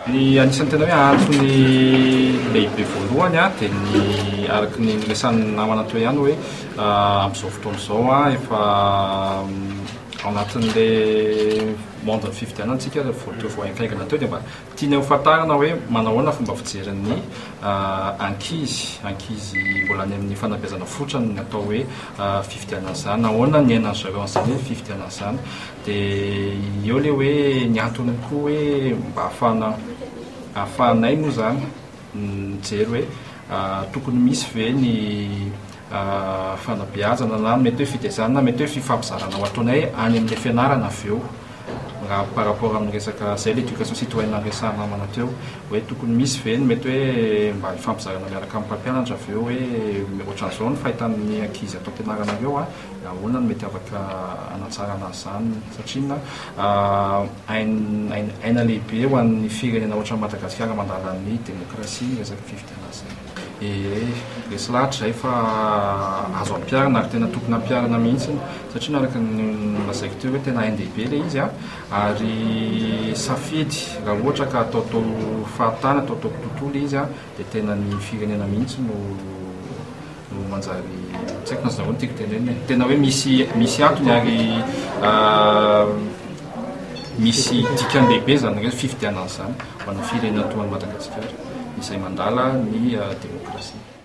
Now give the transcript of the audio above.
Ny anisan'ny tena hoe antony lehibe voalohany dia ny araka ny niresahan'ny namana teo ihany hoe amin'izao fotoana izao efa ao anatin'ilay monde ny fifidianana isika vao teo vao hainkaingana teo dia mba tiana ho fantarina hoe manao ahoana fomba fijerin'ny ankizy, ankizy mbola any amin'ny fanabeazana fototra ny atao hoe fifidianana izany, ahoana ny iainan'ny zareo an'izany hoe fifidianana izany. Dia eo ilay hoe ny antony koa hoe mba ahafahana ahafahanay moa izany mijery hoe tokony misy ve ny fanabeazana na mety hoe fitaizana na mety hoe fifampizarana ho ataonay any amin'ilay fianarana avy eo raha par rapport amin'ny resaka izay ilay éducation citoyenne niresahan'ny namana teo hoe tokony misy ve ny mety hoe mba hifampizarana miaraka amin'ny mpampianatra avy eo hoe ohatran'izao ny fahitan'ny ankizy ato am-pianarana ireo an. Ahoana no mety afaka hanatsarana an'izany satria aina lehibe ho an'ny firenena ohatran'i Madagasikara mandala ny demokrasia ny resaka fifidianana izay. Ee, resy lahatra izahay fa azo ampiharina ary tena tokony hampiharina mihitsy satria araka ny nolazaiko teo hoe tena ain-dehibe ilay izy ary safidy raha ohatra ka ataotao fahatany, ataotao kitotoa ilay izy dia tena ny firenena mihitsy no no manjary tsy haiko na zareo no tiako tenenina e. Tena hoe misy misy antony ary misy dikany lehibe izany hoe fifidianana izany ho an'ny firenena toa an'i Madagasikara izay mandala ny demokrasia.